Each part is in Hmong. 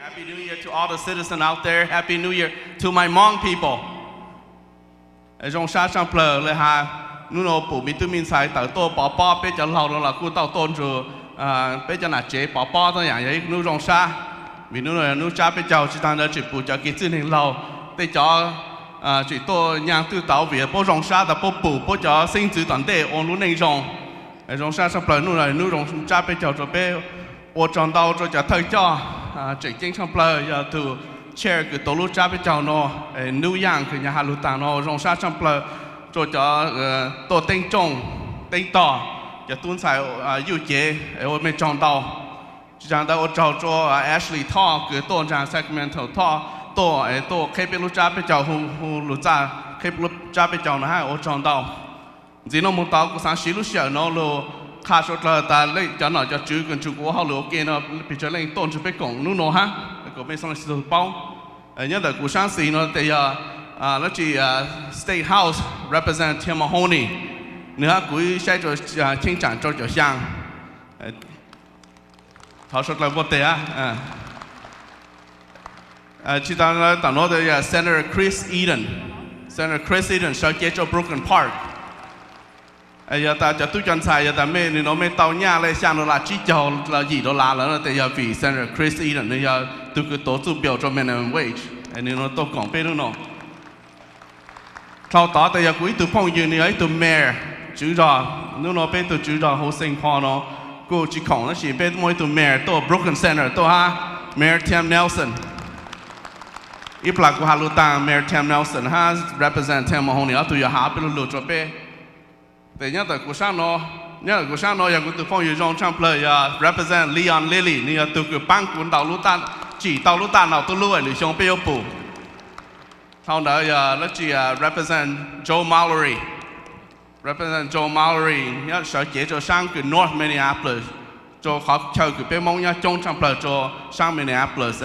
Happy New Year to all the citizens out there. Happy New Year to my Hmong people. Zoo sab tshaaj plawg le has, nub nua pum me tub me ntxhais tawm tuaj pov pob, peb cov laug no los kuj tau tuaj nrug peb cov nam tsev pov pob, tau yaam yog ib nub zoo sab. Vim nub nua yog nub tsab peb caug, tsi taag ntawd tseem pum cov kev txwj neeg laug, tej cov tseem tuaj nyaaj twj tauv vim puab zoo sab tas puab pum puab cov xeeb ntxwv tom ntej ua lub neej zoo. Zoo sab tshaaj plawg nub nua nub zoo tsab peb caug rua peb. Ua tsaug ntau rua cov thawj coj tseem ceeb tshaaj plawg yog tug chair kws tuav lub tsab peb caug nua, Nub Yaaj kws nyag has lug taag nua. Zoo sab tshaaj plawg rua cov tuaj teeb tsooj teeb tog, cov tub ntxhais yuj cev, ua mej tsaug ntau. Tsi taag ntawd ua tsaug rua Ashley Thoj kws tuaj nraag Sacramento, Thoj tuaj tuaj qheb peb lub tsab peb caug, hu lug txaj qheb peb lub tsab peb caug nua hab, ua tsaug ntau. Ntxiv nua moog tod kuv xaav siv lub sij hawm nua lug qha suav dlawg tas leej cov nom cov tswv kws nrug kuv ua hauj lwm ua ke nua pes tsawg leej tuaj nrug peb koom nub nua hab, kuas mej xaav le tug paub. Nyob ntawm kuv saab xis nua tes yog lab tsi State House Representative Tim Mahoney, nwg hab kuv ib saib rua cheeb tsam rau caum xyaa. Thov suav dlawg npuaj teg. Tsi taag tam nuav tes yog Senator Chris Eden, Senator Chris Eden sawv cev rua Brooklyn Park. Yog tas cov tub cov ntxhais yog tas mej nwg nua mej tau nyaj le xyaa dollar, tsib caug los yim dollar lawm tes yog vim Senator Chris Eden nwg yog tug kws tuav txuj npias rua minimum wage, nwg nua tuaj koom peb nub nua. Dhau tod tes yog kuv ib tug phooj ywg, nwg yog ib tug mayor, tswv zog, nub nua peb tug tswv zog hu Saint Paul nua kuj tsi khoom tab sis peb muaj ib tug mayor tuaj Brooklyn Center tuaj hab, Mayor Tim Nelson. Ib plag kuv has lug taag Mayor Tim Nelson hab Representative Tim Mahoney ob tug yuav has ob peb lug lug rua peb. Tes nyob ntawm kuv saab nua, nyob ntawm kuv saab nua yog kuv tug phooj ywg zoo tshaaj plawg yog Representative Leon Lilly, nwg yog tug kws paab kuv ntaus lub, tsim tau lub taj ntaus tub lub lwm xyoo peb yuav pum. Dhau ntawd yog lab tsi Representative Joe Mallory, Representative Joe Mallory nyob sawv cev rua saab kws North Minneapolis, rua qhov chaw kws peb Moob nyob coob tshaaj plawg rua saab Minneapolis.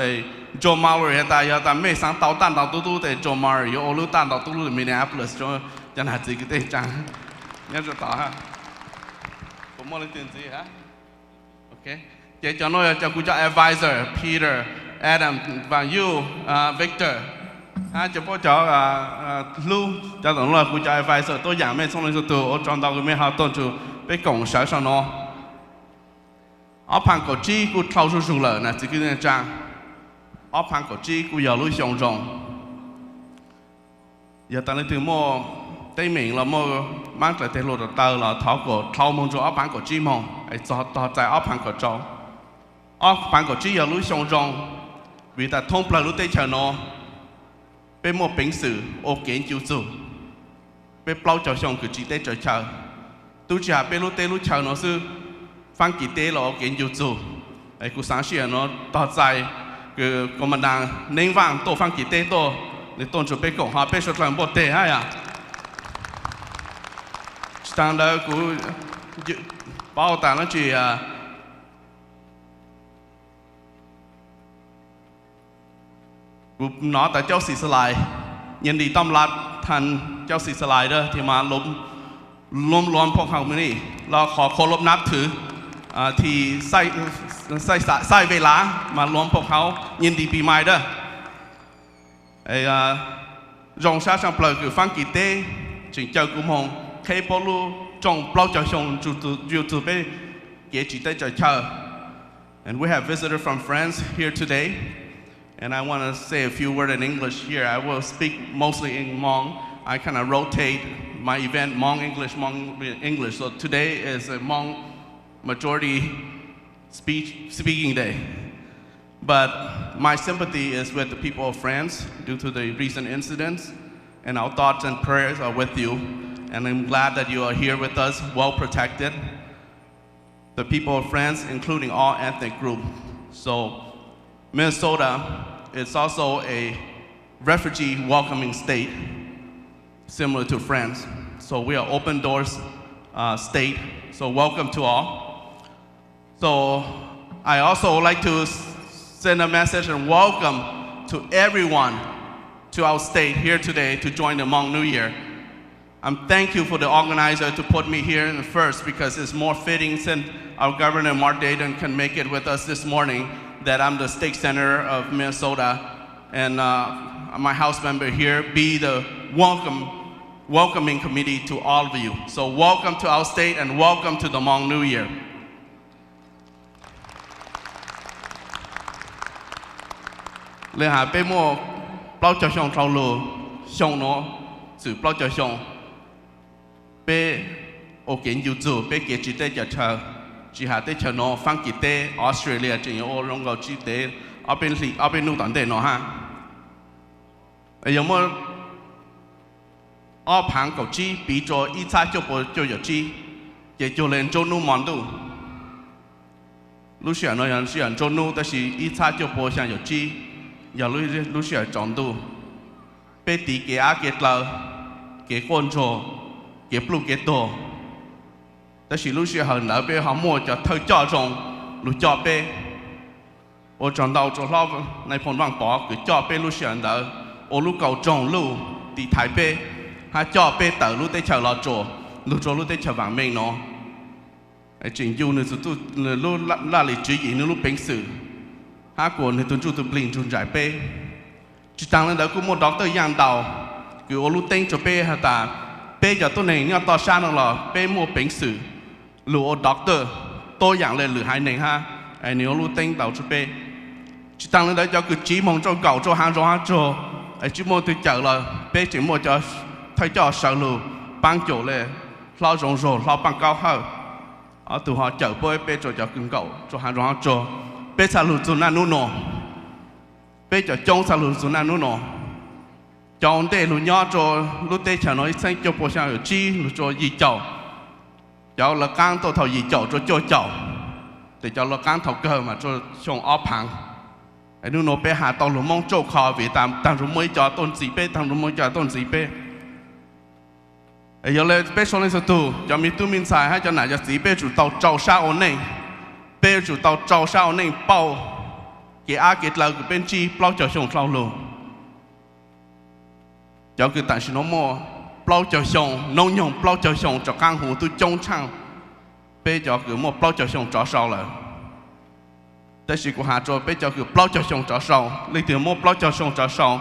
Joe Mallory has tas yog tas mej xaav tau taj ntaus tub lub tes Joe Mallory yuav ua lub taj ntaus tub lub Minneapolis rua cov nam txiv kwv tij tsaa nyob rua tod. Kuv muaj leej twg ntxiv hab? Ces cov nuav yog cov kuv cov advisor, Peter, Adam, Van Yu, Victor, hab cov puab cov hlub, cov tam nuav kuv cov advisor tuab yaam mej txhua leej txhua tug, ua tsaug ntau kws mej ho tuaj nrug peb koom sawv saum nuav. Ob phav kaum tsib kuj dhau zuj zug lawm nam txiv kwv tij neej tsaa. Ob phav kaum tsib kuj yog lub xyoo zoo. Yog tas leej twg muaj teeb meem los muaj maab dlaim teg hluas rau taw los thov kom dhau moog rua ob phav kaum tsib moog es txog tog txais ob phav kaum rau. Ob phav kaum tsib yog lub xyoo zoo vim tas thoob plawg lub teb chaws nuav peb muaj peev xwm ua kev ncu txug peb plaub caug xyoo kws tsiv teb tsaws chaw. Tub tsi has peb lub teb lub chaw nuav xwb, Faab Kis teb los ua kev ncu txug. Es kuv xaav sij hawm nuav tog txais kws Koom Mas Daas Neeb Vaaj tuaj Faab Kis teb tuaj, nwg tuaj nrug peb koom ho peb suav dlawg npuaj teg hab yom. Tsi taag ntawd kuv paub tas dlaab tsi kuv nov tas เจ้าศรีสะหลาย, ยินดีต้อนรับท่านเจ้าศรีสะหลายเด้อ ที่มาร่วมรวมพวกเรามื้อนี้ แล้วขอเคารพนับถือ อ่า ที่ใช้ ใช้ ใช้เวลามารวมพวกเรา ยินดีปีใหม่เด้อ Zoo sab tshaj plawg kws Faab Kis teb tseem caw kuv moog qheb puab lub rooj plaub caug xyoo ncu txug peb kev tsiv teb tsaws chaw. And we have visitors from France here today. And I want to say a few words in English here. I will speak mostly in Hmong. I kind of rotate my event, Hmong, English, Hmong, English. So today is a Hmong majority speech, speaking day. But my sympathy is with the people of France due to the recent incidents, and our thoughts and prayers are with you. And I'm glad that you are here with us, well protected. The people of France, including all ethnic groups. So Minnesota is also a refugee welcoming state, similar to France. So we are open doors, uh, state. So welcome to all. So I also would like to s-, send a message and welcome to everyone to our state here today to join the Hmong New Year. I'm thank you for the organizer to put me here in first because it's more fitting since our Governor Mark Dayton can make it with us this morning. that I'm the state senator of Minnesota, and uh, my House member here be the welcome welcoming committee to all of you. So welcome to our state and welcome to the Hmong New Year. Li has peb muaj plaub caug xyoo dhau lug, xyoo nuav txwm plaub caug xyoo, peb ua kev ncu txug peb kev tsiv teb cov chaw, tsis has teb chaws nuav, Faab Kis teb, Australia tseem yuav ua zoo nkaus tsiv teb ob peb hlis ob peb nub tom ntej nuav hab. Yog muaj ob phaav kaum tsib piv rua ib txhab cuaj pua cuaj caum tsib, ces cuag le nruab nub mo ntuj. Lub sij hawm nuav yog sij hawm nruab nub, tab sis ib txhab cuaj pua xyaa caum tsib yog lub sij hawm tsaus ntuj. Peb tiv kev ab kev dlaw, kev quaj ntsuag, kev pluj kev tuag, tab sis lub sij hawm ntawd peb ho muaj cov thawj coj zoo lug coj peb. Ua tsaug ntau rua hlob Nais Phoo Vaaj Pov kws coj peb lub sij hawm ntawd, ua lub kaum roog luj tiv thaiv peb, hab coj peb tawm lub teb chaws Los Tsuas lug rua lub teb chaws vaam meej nuav. Tseem ncu nwg lub laj lim tswv yim, nwg lub peev xwm, hab kuas nwg tug ntsuj tug plig nrug nraim peb. Tsis taag le ntawd kuj muaj doctor yaaj ntau kws ua lub teeb rua peb has tas, peb cov tuab neeg nyob toj sab nuav los peb muaj peev xwm lug ua doctor tuab yaam le lwm haiv neeg hab, nwg ua lub teeb ntau rua peb. Tsis taag le ntawd cov kws tsiv moog rua nkaum rua haav zoov haav tsuag, tsis muaj tug cawm los peb tseem muaj cov thawj coj sawv lug paab caum le hlob Zoo Zuag, hlob Paaj Kaub Hawj, ob tug ho cawm puab peb rua cov kws nkaum rua haav zoov haav tsuag. Peb txhaj lug txug naj nub nuav, peb cov coob txhaj lug txug naj nub nuav. Cov ua ntej lug nyob rua lub teb chaws nuav ib txheeb cuaj pua xyaa caum tsib lug rua yim caum, cov lawv qaab tuaj thaum yim caum rua cuaj caum, tes cov lawv qaab thaum kawg mas rua xyoo ob phaav. Nub nuav peb has tau lug Moob tsauj kho vim taag nrho muaj ib co tuaj ntxiv peb, taag nrho muaj ib co tuaj ntxiv peb. Yog le peb sau leej xu tug, cov me tub me ntxhais hab cov nam cov txiv, peb yuav tsum tau rau sab ua neej, peb yuav tsum tau rau sab ua neej pauj kev ab kev dlaw kws peb ntsib plaub caug xyoo dlhau lug. Cov kws tam sim nuav muaj plaub caug xyoo, noob nyoog plaub caug xyoo rov qaab huv tub coob tshaaj peb cov kws muaj plaub caug xyoo rov sau lawm. Tab sis kuv has rua peb cov kws plaub caug xyoo rov sau, leej twg muab plaub caug xyoo rov sau,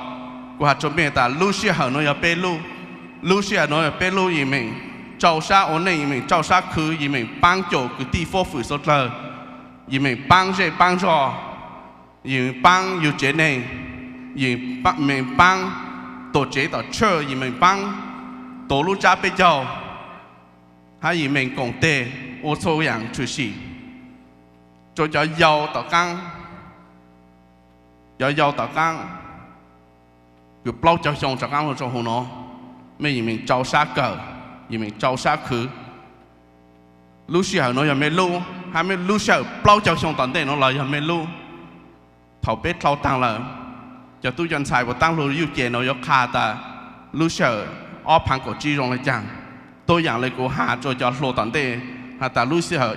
kuv has rua mej tas lub sij hawm nuav yog peb lub, lub sij hawm nuav yog peb lub, yim meem rau sab ua neej, yim meem rau sab khwv, yim meem paab caum kwv tij fuab fwm suav dlawg, yim meem paab zej paab zog, yim meem paab yug tsev neeg, yim meem paab tuam tsev tom tshaj, yim meem paab tuav lub tsab peb caug, hab yim meem koom teg ua txhua yaam tshwm sim rua cov yau tom qaab, cov yau tom qaab kws plaub caug xyoo rov qaab lug rua huv nuav, mej yim meem rau sab kawm, yim meem rau sab khwv. Lub sij hawm nuav yog mej lub, hab mej lub sij hawm plaub caug xyoo tom ntej nuav los yog mej lub. Thaum peb dlhau taag lawm, cov tub cov ntxhais puas taab lug yuj ces nuav yuav qha tas lub sij hawm ob phaav kaum tsib zoo le caag, tuab yaam le kuv has rua cov hluas tom ntej has tas lub sij hawm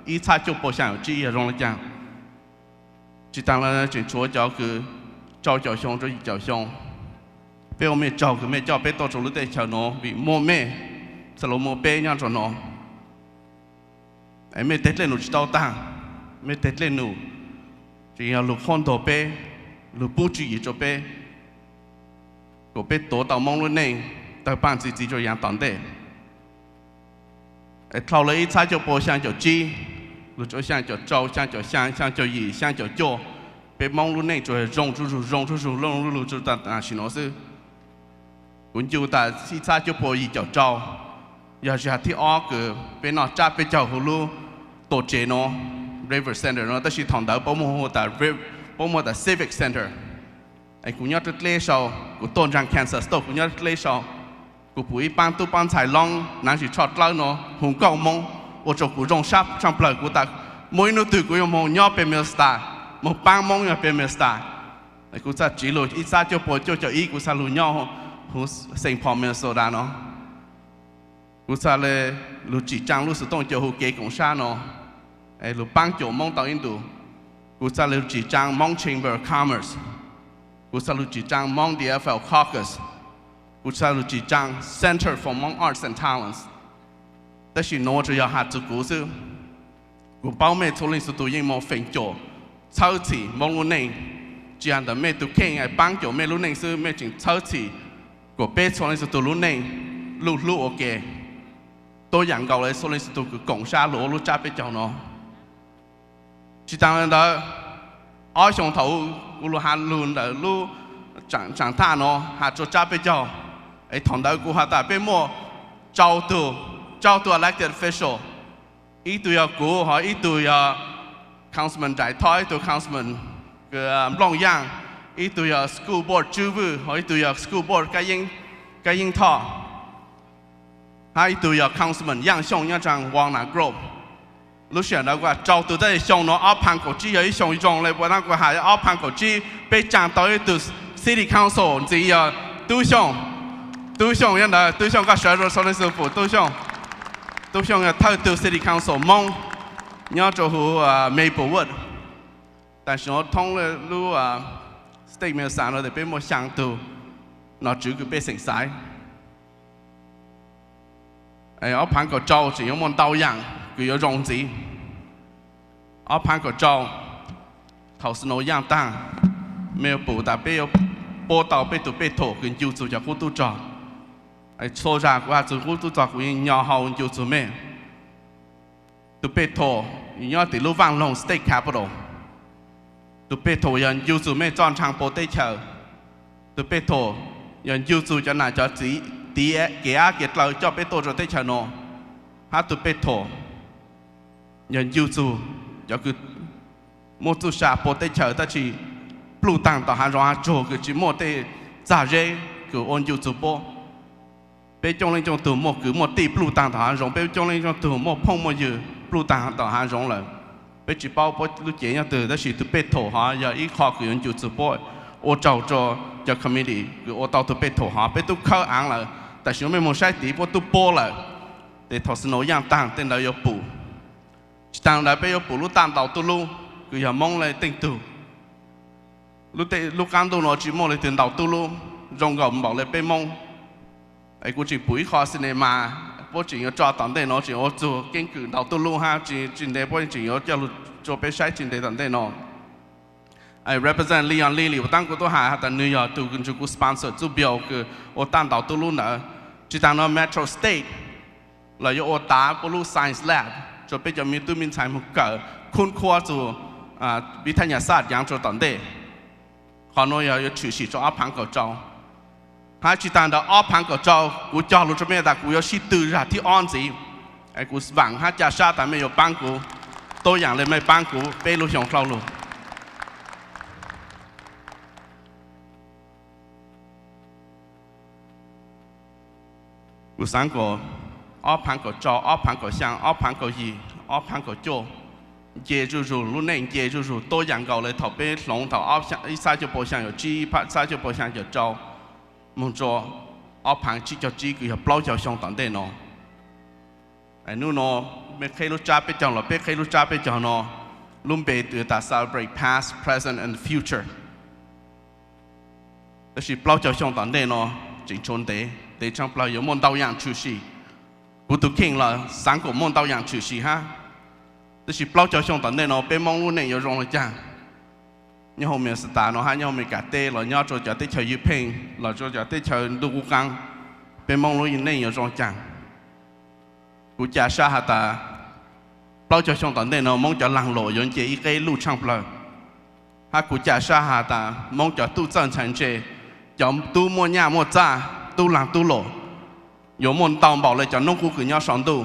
ib txhab cuaj pua xyaa caum tsib yog zoo le caag. Tsis taag le tseem tshuav cov kws rau caum xyoo rua yim caum xyoo. Peb ua mej tsaug kws mej coj peb tuaj rua lub teb chaws nuav vim muaj mej txhaj lug muaj peb nyob rua nuav. Es mej teg dlej num tsis tau taag, mej teg dlej num tseem yog lug qhuab ntuas peb, lug pub tswv yim rua peb, kuas peb tuav tau Moob lub neej tawg paaj txi txiv rua yaav tom ntej. Es dlhau le ib txhab cuaj pua xyaa caum tsib, lug rua xyaa caum rau, xyaa caum xyaa, xyaa caum yim, xyaa caum cuaj, peb Moob lub neej tsuas zoo tsuj zug, zoo tsuj zug, zoo tsuj zug tam sim nuav xwb. Kuv ncu tas ib txhab cuaj pua yim caum rau, yog tsis has thib ob kws peb noj tsab peb caug huv lub tuam tsev nuav, River Center nuav, tab sis thaum ntawd puab muaj hu tas, puab muaj tas Civic Center. Es kuv nyob dleb dleb sau, kuv tuaj ntsaag Kansas tuaj kuv nyob dleb dleb sau, kuv pum ib paab tub paab ntxhais loob naav tsis tshoj dlawb nuav hu nkauj Moob, ua rua kuv zoo sab tshaaj plawg. Kuv tas muaj ib nub twg kuv yuav moog nyob peg Minnesota, moog paab Moob nyob peg Minnesota. Kuv txhaj tsiv lug ib txhab cuaj pua cuaj caum ib, kuv txhaj lug nyob huv Saint Paul, Minnesota nuav. Kuv txhaj le lug tsim tsaa lub xuv tooj cau huv kev koom sab nuav, es lug paab cuam Moob tau ib ntus. Kuv txhaj lug tsim tsaa Hmong Chamber of Commerce. Kuv txhaj lug tsim tsaa Hmong D F L Caucus. Kuv txhaj lug tsim tsaa Center for Hmong Arts and Talents. Tab sis nuav tsuas yog has txug kuv xwb. Kuv paub mej txhua leej txhua tug yeej moog feem caum txhawb txhim Hmoob lub neej, tsis hais ntawm mej tus kheej paab cuam mej lub neej xwb, mej tseem txhawb txhim kuas peb txhua leej txhua tug lub neej luj hlub ua ke, tuab yaam nkaus le txhua leej txhua tug kws koom sab lug ua lub tsab peb caug no. Tsis taag le ntawd, ob xyoo thaum kuv lug has lug ntawm lub tsaav thaj no has rua tsab peb caug, es thaum ntawd kuv has tas peb muaj rau tug, rau tug elected official, ib tug yog kuv, ho ib tug yog Councilman Dais Thoj, ib tug Councilman Nplooj Yaaj, ib tug yog School Board Tswb Vwj, ho ib tug yog School Board Kab Yeeb Thoj, hab ib tug yog Councilman Yaaj Xyooj nyob tsaam Walnut Grove. Lub sij hawm ntawd kuv has rau tug, tab sis xyoo nuav ob phaav kaum tsib yog ib xyoo zoo le, puas taab kuv has ob phaav kaum tsib peb tsaa tau ib tug City Council ntxiv yog Tub Xyooj. Tub Xyooj nyob ntawd, Tub Xyooj koj sawv rua sau leej xwm pum Tub Xyooj. Tub Xyooj yog thawj tug City Council Moob nyob rua huv Maplewood. Tam sim nuav thoob lub state mej xaav nuav tes peb muaj xyaa tug nom tswv kws pej xeem xaiv. Ob phaav kaum rau tseem yuav muaj ntau yaam kws yuav zoo ntxiv. Ob phaav kaum rau, thaum snow yaaj taag, mej yuav pum tas peb yuav puab tau peb tug pej thum kws ncu txug cov qub tub rog. Txhua zag kuv has txug qub tub rog kuv yeej nyo hau ncu txug mej. Tug pej thum nyob tim lub Vaaj Loog State Capitol. Tug pej thum yog ncu txug mej txoj nrhaag puag teb chaws. Tug pej thum yog ncu txug cov nam cov txiv tiv kev ab kev dlaw coj peb tuaj rua teb chaws nuav. Hab tug pej thum yog ncu txug cov kws muaj txuj sa puag teb chaws tab sis pluj taag tom haav zoov haav tsuag kws tsis muaj tej txag zeb kws ua ncu txug puab. Peb coob leej coob tug muaj kwv muaj tij pluj taag tom haav zoov, peb coob leej coob tug muaj phooj muaj ywg pluj taag tom haav zoov lawm. Peb tsis paub puab lub cev nyob twg, tab sis tug pej thum hov yog ib qho kws yuav ncu txug puab. Ua tsaug rua cov committee kws ua tau tug pej thum hov, peb tub khawb aav lawm. Tam sim nuav mej moog saib tiv puab tub puab lawm. Tes thaum snow yaaj taag tej ntawd yuav pum. Tsis taag ntawd peb yuav pum lub taj ntaus tub lub kws yog Moob le teej tug. Lub qaab ntuj nuav tsis muaj leej twg ntaus tub lub zoo nkaus npaum le peb Moob. Es kuv tseem pum ib qho cinema, puab tseem yuav tso tom ntej nuav, tseem ua txug keeb kwm ntaus tub lub hab, tsis ntev puab tseem yuav coj lug rua peb saib tsis ntev tom ntej nuav. Representative Leon Lily, puas taab kuv tub has has tas nwg yog tug nrug kuv sponsor txuj bill kws ua taj ntaus tub lub ntawd. Tsis taag nuav Metro State los yuav ua tav puab lub science lab rua peb cov me tub me ntxhais moog kawm khub khuab txug vitae nyas xaj yaav rua tom ntej. Qhov nuav yog yuav tshwm sim rua ob phaav kaum rau. Hab tsis taag ntawd ob phaav kaum rau kuv cog lug rua mej tas kuv yuav sib tw zag thib ob ntxiv. Kuv vaam hab ca sab tas mej yuav paab kuv tuab yaam le mej paab kuv peb lub xyoo dlhau lug. Kuv xaav kom ob phaav kaum rau, ob phaav kaum xyaa, ob phaav kaum yim, ob phaav kaum cuaj nce zuj zug, lub neej nce zuj zug tuab yaam nkaus le thaum peb hloov thaum ib txhiab cuaj pua xyaa caum tsib, ib txhiab cuaj pua xyaa caum rau moog rua ob phaav tsib caug tsib kws yog plaub caug xyoo tom ntej no. Nub nua mej qheb lub tsab peb caug los peb qheb lub tsab peb caug no, lub npe tas Celebrate Past, Present and Future. Tab sis plaub caug xyoo tom ntej no tseem tshuav ntev, ntev tshaj plawg, yuav muaj ntau yaam tshwm sim. Kuv tus kheej los xaav kom muaj ntau yaam tshwm sim hab. Tab sis plaub caug xyoo tom ntej no peb Moob lub neej yuav zoo le caag? Nyob hauv Minnesota no hab nyob hauv Amelikas teb los nyob rua cov teb chaws Europe los rua cov teb chaws ntuj qub qaab, peb Moob lub neej yuav zoo caag? Kuv ca sab has tas plaub caug xyoo tom ntej no Moob cov laag luam yuav nce ib qeb luj tshaj plawg. Hab kuv ca sab has tas Moob cov tub txawj ntxhais ntse, cov tub muaj nyaj muaj txaj, tub laag tub luam, yuav muaj ntau npaum le cov noob qub kws nyob sau ntuj.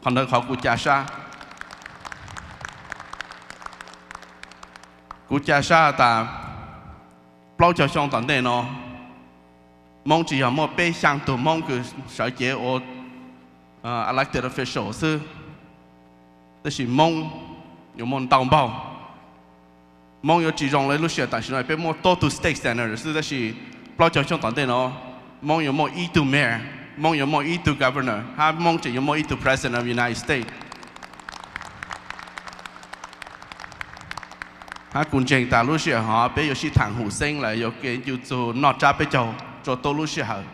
Qhov ntawd qhov kuv ca sab. Kuv ca sab has tas plaub caug xyoo tom ntej no Moob tsis yog muaj peb xyaa tug Moob kws sawv cev ua elected official xwb, tab sis Moob yuav muaj ntau npaug. Moob yuav tsis zoo le lub sij hawm tam sim no peb muaj tuab tug state senator xwb, tab sis plaub caug xyoo tom ntej no Moob yuav muaj ib tug mayor, Moob yuav muaj ib tug governor, hab Moob tseem yuav muaj ib tug president of United States. Hab kuv ntseeg tas lub sij hawm hov peb yuav sib thaam hum xeeb lawm, yuav kev ncu txug noj tsab peb caug rua tuab lub sij hawm.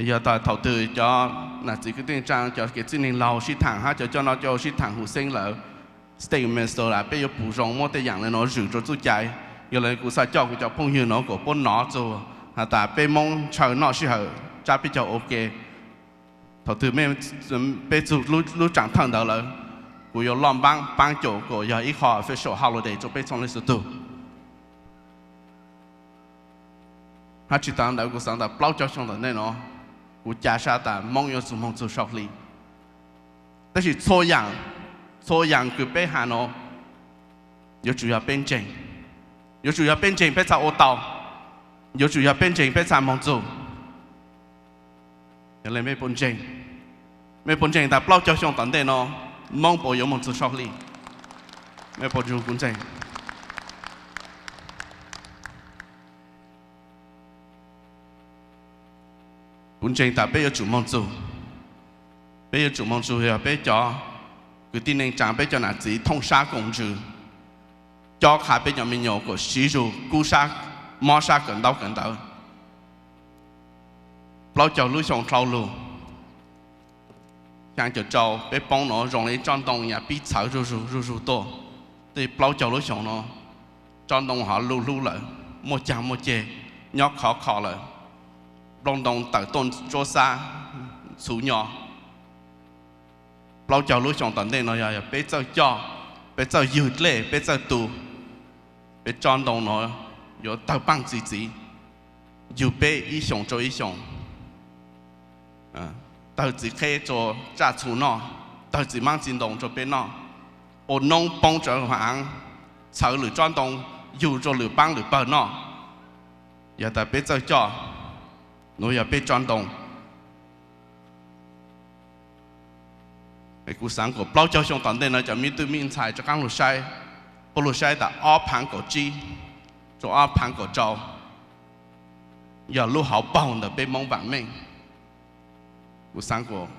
Yog tas thaum twg cov nam txiv kwv tij neej tsaa, cov kev txwj neeg laug sib thaam hab cov coj noj coj ua sib thaam hum xeeb lawm, State Minnesota peb yuav pum zoo muab tej yaam le nuav zwm rua txuj cai. Yog le kuv xaav coj kuv cov phooj ywg nuav kuas puab nov txug has tas peb Moob ntshaw noj sij hawm tsab peb caug ua ke. Thaum twg peb txug lub tsaam thawj ntawd lawm, kuv yuav loj npaab paab cum kuas yog ib qho official holiday rua peb txhua leej txhua tug. Hab tsi taag ntawd kuv xaav tas plaub caug xyoo tom ntej nuav, kuv ca sab tas Moob yuav txug moog txug sau hli. Tab sis txhua yaam, txhua yaam kws peb has nuav yuav tsum yog peb ntseeg. Yuav tsum yog peb ntseeg peb txhad ua tau. Yuav tsum yog peb ntseeg peb txhad moog txug. Yog le mej puas ntseeg? Mej puas ntseeg tas plaub caug xyoo tom ntej nuav Moob puas yuav moog txug sau hli? Mej puas ntseeg? Kuv ntseeg tas peb yuav tsum moog txug. Peb yuav tsum moog txug yog peb cov kwv tij neej tsaa, peb cov nam txiv thooj sab koom ntsws, cob qha peb cov me nyuam kuas siv zug kub sab, mob sab kawm ntaub kawm ntawv. Plaub caug lub xyoo dlhau lug, xyaa caum rau peb poob nuav zoo le ib tsob ntoo yaam pib txhawv zuj zug zuj zug tuaj. Tej plaub caug lub xyoo nuav, tsob ntoo hov luj hlub lawm, muaj caag muaj ceg, nyob khov kho lawm. Nplooj ntoo tawm tuaj ntsuab xab, txhuv nyo. Plaub caug lub xyoo tom ntej nuav yog, yog peb txawj coj, peb txawj ywg dlej, peb txawj tu, peb tsob ntoo nuav yuav tawg paaj txi txiv, yug peb ib xyoos rua ib xyoos. Tawg txiv qheb rua tsaj txhu noj, tawg txiv maab txiv ntoo rua peb noj, ua noob poob rua haav, txhawv lwm tsob ntoo yug rua lwm paab lwm pawg noj. Yog tas peb txawj coj, nuav yog peb tsob ntoo. Kuv xaav kuas plaub caug xyoo tom ntej nuav cov me tub me ntxhais rov qaab lug saib, puab lug saib tas ob phaav kaum tsib rua ob phaav kaum rau yog lub hauv paug ntawm peb Moob vaam meej. Kuv xaav kuas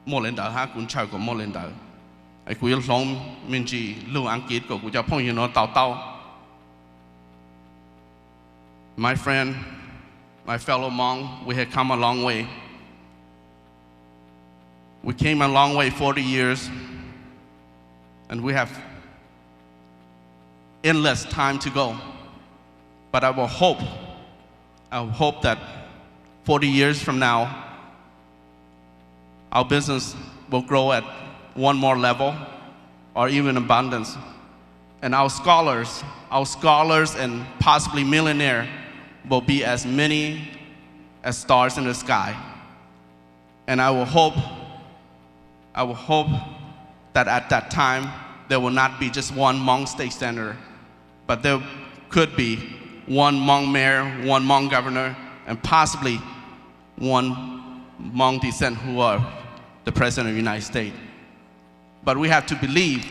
muaj le ntawd hab kuv ntshaw kuas muaj le ntawd. Kuv yuav hloov me ntsis lug Askiv kuas kuv cov phooj ywg nuav to taub. My friend, my fellow Hmong, we have come a long way. We came a long way, forty years, and we have endless time to go. But I will hope, I will hope that forty years from now, our business will grow at one more level or even abundance. And our scholars, our scholars and possibly millionaire will be as many as stars in the sky. And I will hope, I will hope that at that time, there will not be just one Hmong state senator, but there could be one Hmong mayor, one Hmong governor, and possibly one Hmong descent who are the president of the United States. But we have to believe,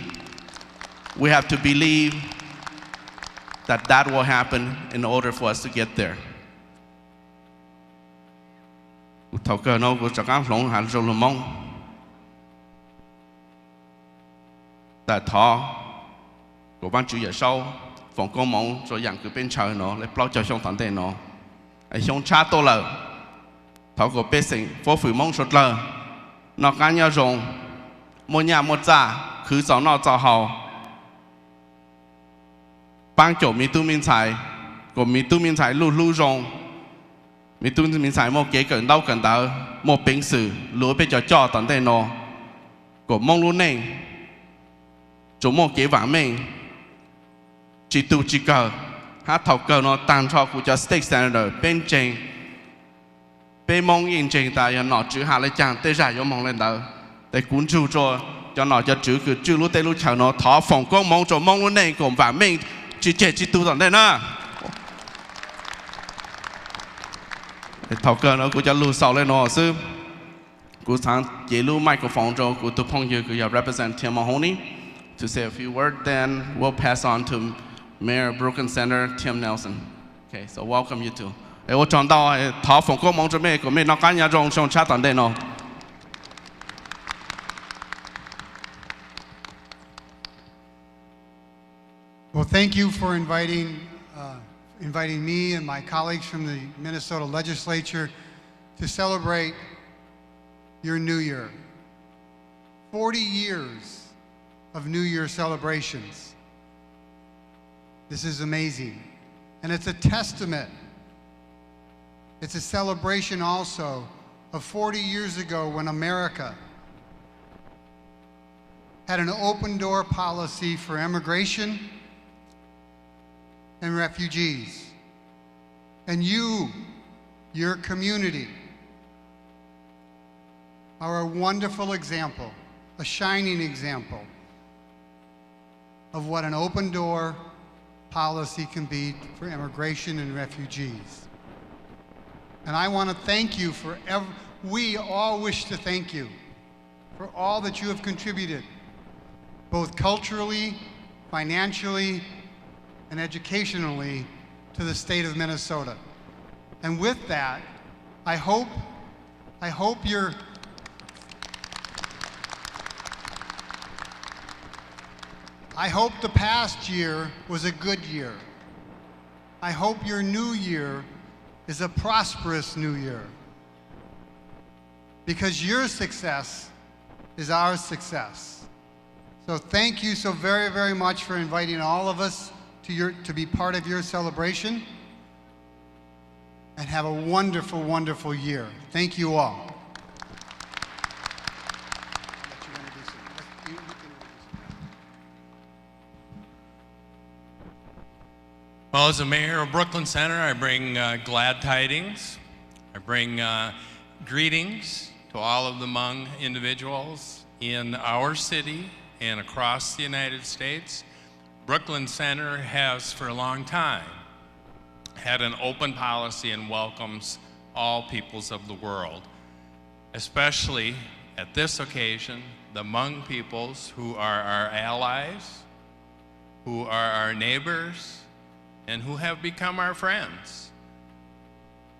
we have to believe that that will happen in order for us to get there. Thaum kawg nuav kuv rov qaab hloov has rua lug Moob. Tawm thov kuas Vaajtswv Yawm Saub foom koob moov rua yaam kws peb ntshaw nuav le plaub caug xyoo tom ntej nuav. Xyoo tshab tuaj lawm, thov kuas pej xeem fuab fwm Moob suav dlawg noj qaab nyob zoo, muaj nyaj muaj txaj, khwv txaus noj txaus haus, paab caum me tub me ntxhais, kuas me tub me ntxhais luj hlub zoo, me tub me ntxhais muaj kev kawm ntaub kawm ntawv, muaj peev xwm lug ua peb cov coj tom ntej nuav, kuas Moob lub neej tsuas muaj kev vaam meej tsi tu tsi kawg. Hab thaum kawg nuav taag nrho kuv cov state senator peb ntseeg, peb Moob yeej ntseeg tas yog nom tswv has le caag tej zag yuav moog le ntawd. Tes kuv ntsug rua cov nom cov tswv kws tswj lub teb lub chaw nuav thov foom koob moov rua Moob lub neej kuas vaam meej tsi ceg tsi tu tom ntej na. Thaum kawg nuav kuv cov lug xaus le nuav xwb. Kuv xaav cev lub microphone rua kuv tug phooj ywg kws yog represent Tim Mahoney to say a few words, then we'll pass on to Mayor Brooklyn Center, Tim Nelson. Okay, so welcome you two. Es ua tsaug ntau, thov foom koob moov rua mej kuas mej noj qab nyob zoo xyoo tshab tom ntej no. Well, thank you for inviting, uh, inviting me and my colleagues from the Minnesota legislature to celebrate your new year. Forty years of New Year celebrations. This is amazing. And it's a testament, it's a celebration also of forty years ago when America had an open door policy for immigration and refugees. And you, your community, are a wonderful example, a shining example of what an open door policy can be for immigration and refugees. And I want to thank you for ev-, we all wish to thank you for all that you have contributed, both culturally, financially, and educationally, to the state of Minnesota. And with that, I hope, I hope your, I hope the past year was a good year. I hope your new year is a prosperous new year, because your success is our success. So thank you so very, very much for inviting all of us to your, to be part of your celebration. And have a wonderful, wonderful year. Thank you all. Well, as the mayor of Brooklyn Center, I bring uh, glad tidings. I bring uh, greetings to all of the Hmong individuals in our city and across the United States. Brooklyn Center has, for a long time, had an open policy and welcomes all peoples of the world, especially at this occasion, the Hmong peoples who are our allies, who are our neighbors, and who have become our friends.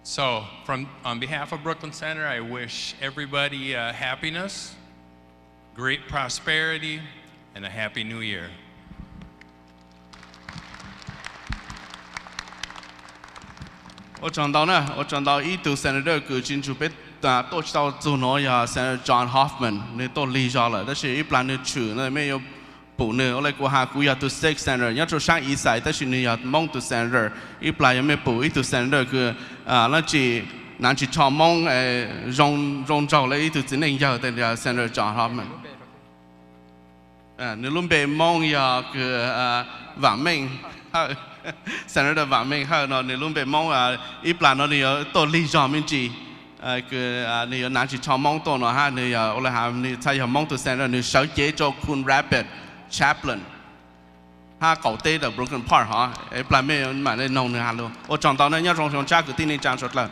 So, from, on behalf of Brooklyn Center, I wish everybody uh, happiness, great prosperity, and a happy new year. Ua tsaug ntau na, ua tsaug ntau ib tug senator kws tsis ntsug peb tuaj tsis tau txug nuav yog Senator John Hoffman, nwg tuaj lig zog lawm tab sis ib plag nwg tshwm na, mej yuav pum nwg. Ua le kuv has kuv yog tug state senator nyob rua saab Eastside tab sis nwg yog Moob tug senator. Ib plag yuav mej pum ib tug senator kws leej tsi, naav tsis tsho Moob, zoo nraug le ib tug txiv neej yawg tes yog Senator John Hoffman. Nws lub npe Moob yog kws Vam Meej Hawj, Senator Vam Meej Hawj no nws lub npe Moob. Ib plag no nws yuav tuaj lig zog me ntsis, kws nws yuav naav tsis tsho Moob tuaj no hab, nws yog ua le has nws txhaj yog Moob tug senator, nws sawv cev rua Coon Rapids, Chaplin, hab qaum teb ntawm Brooklyn Park hov. Ib plag mej mam le noog nws has lug. Ua tsaug ntau na, nyob zoo xyoo tsab kwv tij neej tsaa suav dlawg.